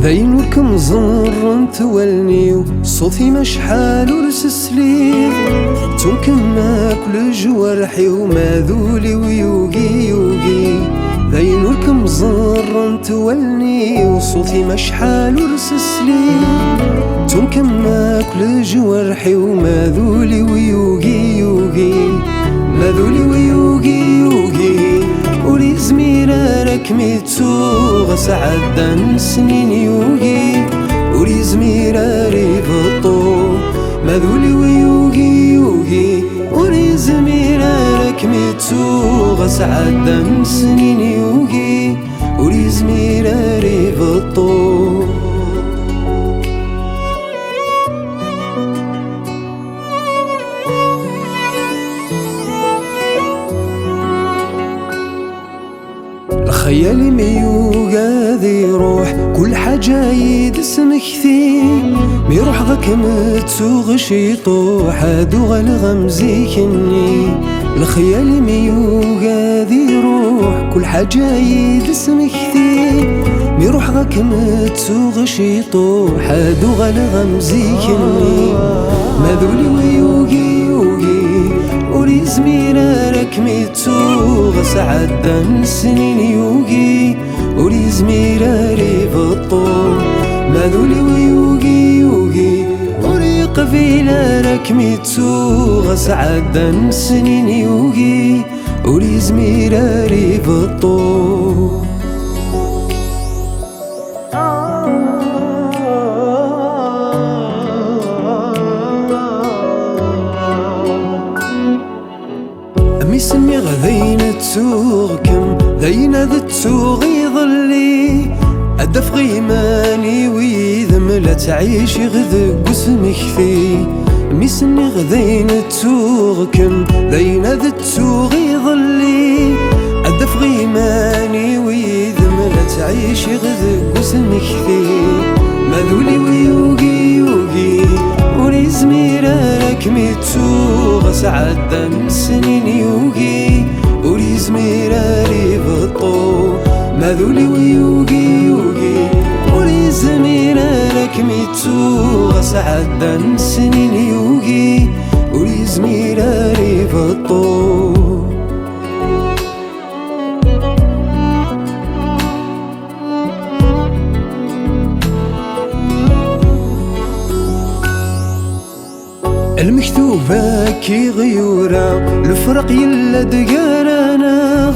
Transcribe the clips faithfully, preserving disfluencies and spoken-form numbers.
D ayen ur kem-ẓerrent wallen-iw, ṣṣut-im acḥal ur s-sliɣ. Ttun-kem akk leǧwarḥ-iw, ma d ul-iw yugi, yugi. D ayen ur kem-ẓerrent wallen-iw, ṣṣut-im acḥal ur s-sliɣ. Ttun-kem akk leǧwarḥ-iw, ma d ul-iw yugi, yugi. Ma d ul-iw yugi, yugi. Ur yezmir ara kem-ittuɣ, sɛeddan snin yugi. Ur yezmir ara ibeṭṭu. Ma d ul-iw yugi, yugi. Ur yezmir ara kem-ittuɣ, sɛeddan snin yugi. Ur yezmir ara ibeṭṭu. Lxyal-im yugi ad iruḥ, kul ḥaǧa i d-smekti. Mi ruḥeɣ ad kem-ttuɣ ciṭuḥ, ad uɣaleɣ am zik-nni. Lxyal-im yugi ad iruḥ, kul ḥaǧa i d-smekti. Mi ruḥeɣ ad kem-ttuɣ ciṭuḥ, ad uɣaleɣ am zik-nni. Ma d ul-iw yugi, yugi. Ur yezmir ara kem-ittuɣ, sɛeddan snin yugi. Ur yezmir ara ibeṭṭu. Ma d ul-iw yugi, yugi. Ur yeqbil ara kem-ittuɣ, sɛeddan snin yugi. Ur yezmir ara ibeṭṭu. Mi s-nniɣ d ayen ttuɣ-kem, d ayen ad ttuɣ iḍelli. Ad d-afeɣ iman-iw yid-m, la ttɛiciɣ deg usmekti. Mi s-nniɣ d ayen ttuɣ-kem, d ayen ad ttuɣ iḍelli. Ad d-afeɣ iman-iw yid-m, la ttɛiciɣ deg usmekti. Ma d ul-iw yugi, yugi. Ur yezmir ara kem-ittuɣ, sɛeddan snin yugi. Ur yezmir ara ibeṭṭu. Ma d ul-iw yugi, yugi. Ur yezmir ara kem-ittuɣ, sɛeddan snin yugi. Ur yezmir ara ibeṭṭu. Lmektub akka i ɣ-yura, lefraq yella-d gar-aneɣ.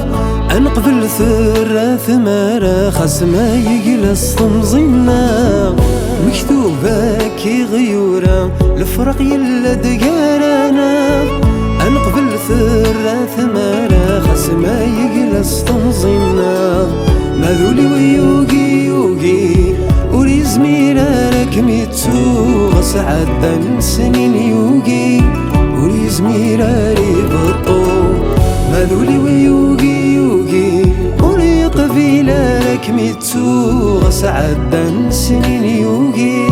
Ad neqbel terra tmara, xas ma yegla s temẓi-nneɣ. Lmektub akka i ɣ-yura, lefraq yella-d gar-aneɣ. Ad neqbel terra tmara, xas ma yegla s temẓi-nneɣ. Ma d ul-iw yugi, yugi. Ur yezmir ara kem-ittuɣ, sɛeddan snin yugi. Ur yezmir ara ibeṭṭu. Ma d ul-iw yugi, yugi. Ur yeqbil ara kem-ittuɣ, sɛeddan snin yugi.